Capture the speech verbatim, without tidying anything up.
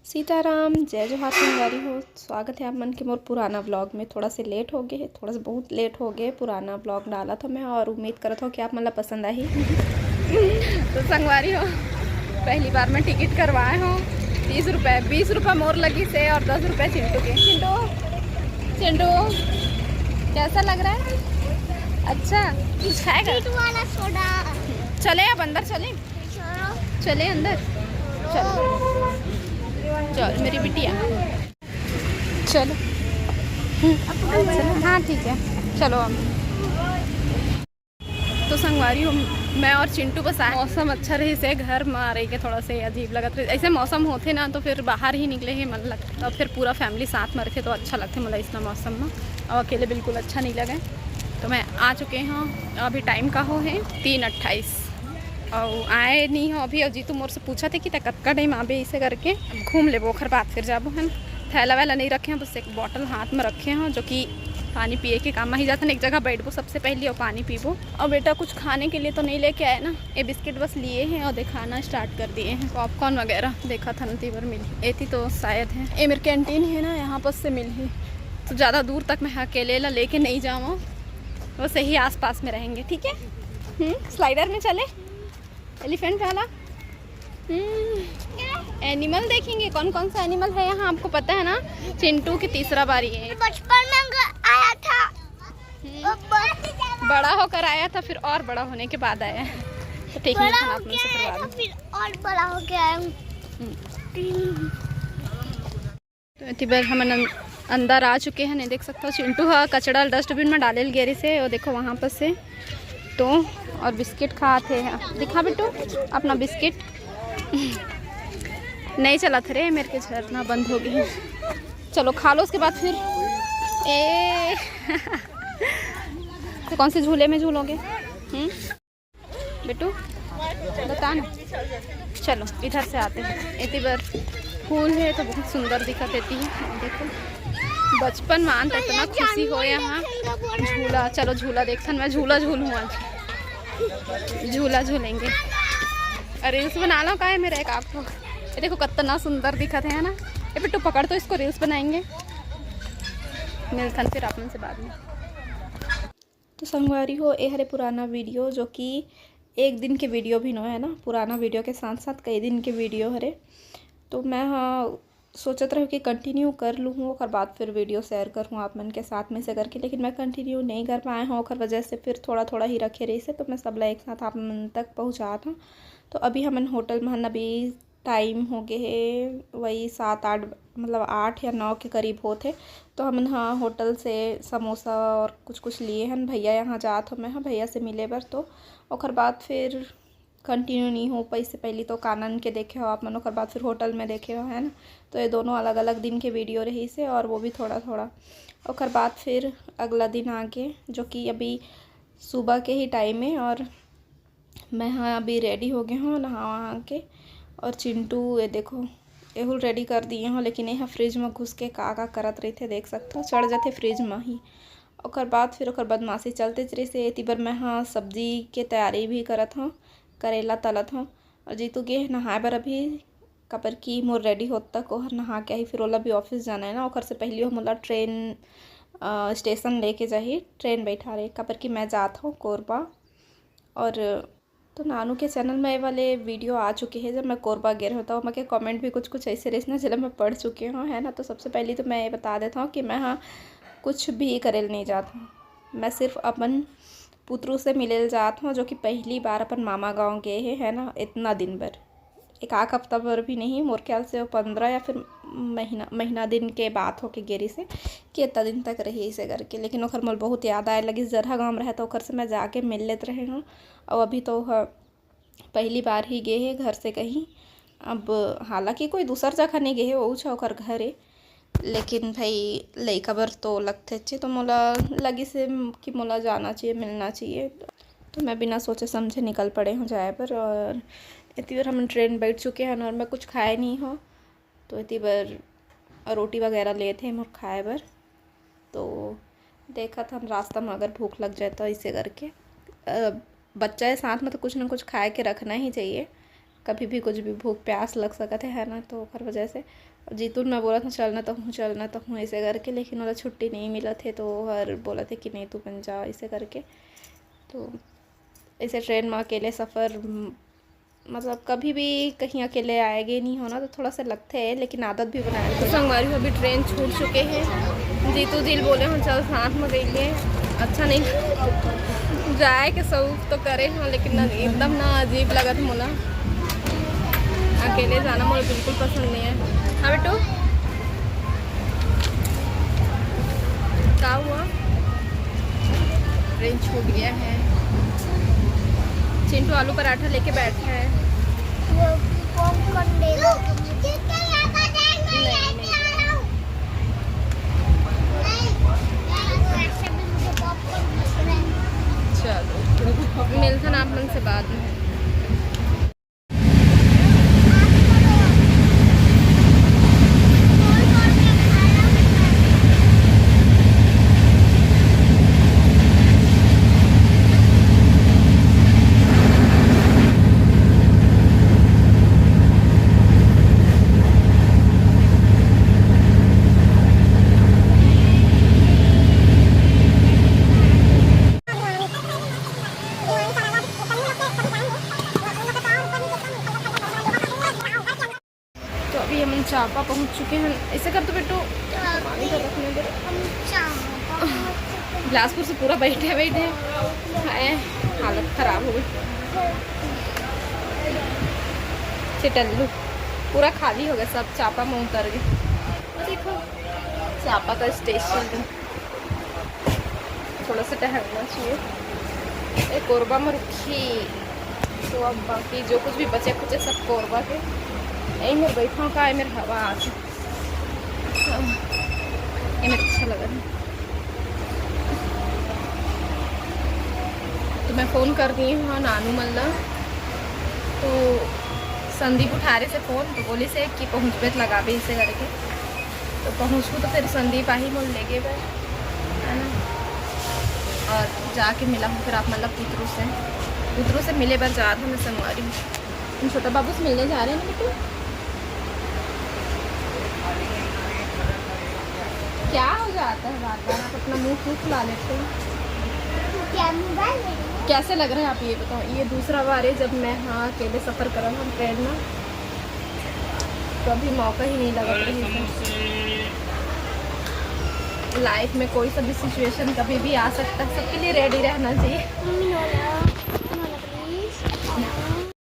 सीताराम, जय जोहार संगवारी हो। स्वागत है आप मन के मोर पुराना व्लॉग में। थोड़ा से लेट हो गए, थोड़ा सा बहुत लेट हो गए पुराना व्लॉग डाला था मैं, और उम्मीद करत हो कि आप मन ला पसंद आही। तो संगवारी हो, पहली बार मैं टिकट करवाए हूँ। तीस रुपये, बीस रुपये मोर लगी से और दस रुपये चिंटू के। चिंटू, चिंटू, कैसा लग रहा है? अच्छा, कुछ खाएगा? स्ट्रीट वाला सोडा। चले अब अंदर चले। चले अंदर। चलो, चल मेरी बिटिया, चलो। हम्म, हाँ, ठीक है, चलो अब। तो संगवारी हो, मैं और चिंटू बस आए। मौसम अच्छा रहिसे, घर में रह के थोड़ा से अजीब लगत रहे। ऐसे मौसम होथे ना, तो फिर बाहर ही निकले ही मन लगता, और फिर पूरा फैमिली साथ में रखे तो अच्छा लगथे मोला इसना मौसम में। और अकेले बिल्कुल अच्छा नहीं लगे। तो मैं आ चुके हूँ, अभी टाइम का हो है तीन अट्ठाईस, और आए नहीं हो अभी। और जीतू मोर से पूछा थे कि तै कतका टाइम आबे, इसे करके घूम लेबो, ओखर बाद फिर जाबो, है ना। थैला वैला नहीं रखे हैं, बस एक बॉटल हाथ में रखे हैं, जो कि पानी पिए के काम ही जाता है। एक जगह बैठबो सबसे पहले और पानी पीबो। और बेटा कुछ खाने के लिए तो नहीं लेके आए ना, ये बिस्किट बस लिए हैं और दिखाना स्टार्ट कर दिए हैं। पॉपकॉर्न वगैरह देखा था ना, तीवर मिली, एती तो शायद है, ये मेरे कैंटीन है ना, यहाँ पर से मिली। तो ज़्यादा दूर तक मैं अकेले ला लेके नहीं जाऊँ, बस यही आसपास में रहेंगे, ठीक है। हम्म, स्लाइडर में चले, एलिफेंट वाला। हम्म, एनिमल देखेंगे, कौन कौन सा एनिमल है यहाँ, आपको पता है ना। चिंटू की तीसरा बारी है। बचपन में ग-, आया था। हम्म। वो बहुत ही ज्यादा बड़ा होकर आया था, फिर और बड़ा होने के बाद आया है। तो ठीक है, बड़ा खाना हो अपने गया से है करवा तो दो। फिर और बड़ा हो गया है। हम्म। तो एती बर हमन अं-, अंदर आ चुके हैं। नहीं देख सकता हूँ, चिंटू हा कचड़ा डस्टबिन में डाले ल गे रहिसे, वो देखो वहाँ पर से। तो और बिस्किट खात हे, दिखा बिट्टू अपना बिस्किट। नहीं चलत रे, मेरे के झरना बंद हो गए। चलो खा लो, उसके बाद फिर ए तो कौन से झूले में झूलोगे? हम्म, बिट्टू बता ना। चलो इधर से आते हैं। एती बर फूल है तो बहुत सुंदर दिखत एती है। देखो बचपन में आन त इतना खुशी हो यहाँ। झूला, चलो झूला देखथन, मैं झूला झूलूँ आज, झूला झूलेंगे। और रील्स बना लो का है मेरा एक आपको। ये देखो कितना सुंदर दिखत है ना। ये बिट्टू पकड़ तो इसको, रील्स बनाएंगे। मिलथन फिर आप मन से बाद में। तो संगवारी हो, ये हरे पुराना वीडियो, जो कि एक दिन के वीडियो भी नो है ना, पुराना वीडियो के साथ साथ कई दिन के वीडियो हरे। तो मैं, हाँ, सोचत रहूँ कि कंटिन्यू कर लूँ, ओकर बाद फिर वीडियो शेयर करूँ आप मन के साथ में से करके, लेकिन मैं कंटिन्यू नहीं कर पाए हूँ, ओकर वजह से फिर थोड़ा थोड़ा ही रखे रहिसे, तो मैं सबला एक साथ आप मन तक पहुँचात हूँ। तो अभी हमन होटल में हन, अभी टाइम हो गए हे वही सात आठ, मतलब आठ या नौ के करीब होत हे। तो हमन ह होटल से समोसा और कुछ कुछ लिए हन। भैया यहाँ जात हो मैं ह भैया से मिले बर, तो ओकर बाद फिर कंटिन्यू नहीं हो पाइस। पहली तो कानन के देखे हो आप मन, ओकर बाद फिर होटल में देखे हो, है ना। तो ये दोनों अलग अलग दिन के वीडियो रहिस हे और वो भी थोड़ा थोड़ा। ओकर बाद फिर अगला दिन आगे, जो कि अभी सुबह के ही टाइम है और मैं हाँ अभी रेडी हो गए हूँ नहा वहा के। और चिंटू ये देखो, एहू रेडी कर दिए हूँ, लेकिन ये फ्रिज में घुस के का का करत रहिथे देख सकते हो, चढ़ जाते फ्रिज में ही। ओकर बाद फिर ओकर बदमाशी चलते रहिसे। एती बर मैं हाँ सब्जी के तैयारी भी करत हूँ, करेला तलत हूँ। और जीतू गे हे नहाए बर अभी, काबर कि मोर रेडी होत तक ओहर नहा के आही, फिर ओला भी ऑफिस जाना है ना। ओकर से पहले मोला ट्रेन स्टेशन लेके जाही, ट्रेन बैठा रहे, काबर कि मैं जात हूँ कोरबा। और तो नानू के चैनल में ये वाले वीडियो आ चुके हैं, जब मैं कोरबा गे रहे होता हूँ, मैं के कमेंट भी कुछ कुछ ऐसे रहिस ना, जिला मैं पढ़ चुके हूँ, है ना। तो सबसे पहले तो मैं ये बता देता हूँ कि मैं हाँ कुछ भी करे नहीं जात हूँ, मैं सिर्फ अपन पुतरू से मिले जात हूँ, जो कि पहली बार अपन मामा गाँव गए हैं, है ना, इतना दिन भर, एक आध हफ्ता भर भी नहीं, मोर ख्याल से वो पंद्रह या फिर महीना, महीना दिन के बात होके गे रहिसे कि इतना दिन तक रही इसे करके। लेकिन ओकर मोर बहुत याद आए लगी, जरहा गाँव में रहे तो ओकर से मैं जाके मिल लेत रहे हूँ। और अभी तो ह-, पहली बार ही गए है घर से कहीं। अब हालांकि कोई दूसर जगह नहीं गए है, वो छ ओकर घर है, लेकिन भाई लइका बर तो लगथे अच्छे, तो मोला लगिस हे कि मोला जाना चाहिए, मिलना चाहिए। तो मैं बिना सोचे समझे निकल पड़े हूँ जाए बर। और इतनी बार हम ट्रेन बैठ चुके हैं और मैं कुछ खाए नहीं हूँ, तो इतनी बार रोटी वगैरह लेते हैं मोर खाए बर। तो देखत हन रास्ता में अगर भूख लग जाए तो ऐसे करके। अ, बच्चा के साथ में तो कुछ ना कुछ खाए के रखना ही चाहिए। कभी भी कुछ भी भूख प्यास लग सकत हे, है ना, तो ओकर वजह से। अब जीतू ल मैं बोलत हूँ, "चलना तो हूँ, चलना तो हूँ," ऐसे करके, लेकिन ओला छुट्टी नहीं मिलत हे, तो हर बोलत हे कि, "नहीं, तू बन जा," ऐसे करके। तो ऐसे ट्रेन में अकेले सफर, म-, मतलब, कभी भी कहीं अकेले आए गए नहीं होना, तो थोड़ा सा लगते है, लेकिन आदत भी बनाए तो। संगवारी हो, अभी ट्रेन छूट चुके हैं। जीतू जी ल बोले हो, "चल, साथ में गई है।" अच्छा नहीं जाए के शौक तो करे हो, लेकिन ना, एकदम ना अजीब लगत मोला। अकेले जाना मोला बिल्कुल पसंद नहीं है। हाँ बेटू, क्या हुआ? ट्रेन छूट गया है। चिंटू आलू पराठा लेके बैठा है। वो पॉपकॉर्न ले लो। नहीं, नहीं। चलो, मिलथन आप मन से बाद में। तो अभी हमन चांपा पहुंच चुके हैं। ऐसे कर तो बेटू, पानी का रखने दे। हम चांपा पहुंच चुके हैं। बिलासपुर से पूरा बैठे बैठे आए, हालत खराब हो गई। चिटल्लू पूरा खाली हो गया, सब चांपा में उतर गए। देखो, चांपा का स्टेशन। थोड़ा सा टहलना चाहिए। ए, कोरबा में रुकी, तो अब बाकी जो कुछ भी बचे खुचे सब कोरबा के। यही मेरे बैठा का है, मेरे हवा आती। हाँ, ये मेरे अच्छा लगा है। तो मैं फ़ोन कर दी हूँ, हाँ, नानू मल्ला। तो संदीप उठा रहे से फ़ोन, तो बोली से कि पहुँचबे तो लगाबे, इसे करके। तो पहुँचू तो फिर संदीप आही मोर लेगे बर, है ना। और जाके मिला हूँ फिर आप मतलब पुतरू से, पुतरू से मिले बर जात हूँ मैं संगवारी। हम छोटा बाबू से मिलने जा रहे हैं ना बेटू। क्या हो जाता है बार बार, आप अपना मुंह क्यों फुला लेते हो? क्या मोबाइल है? कैसे लग रहा है आप ये बताओ, ये दूसरा बार है जब मैं, हाँ, अकेले सफ़र कर रहा हूँ ट्रेन में। कभी मौका ही नहीं लगा कहीं से। लाइफ में कोई सा भी सिचुएशन कभी भी आ सकता है, सबके लिए रेडी रहना चाहिए। मम्मी, नो ना, नो ना, प्लीज।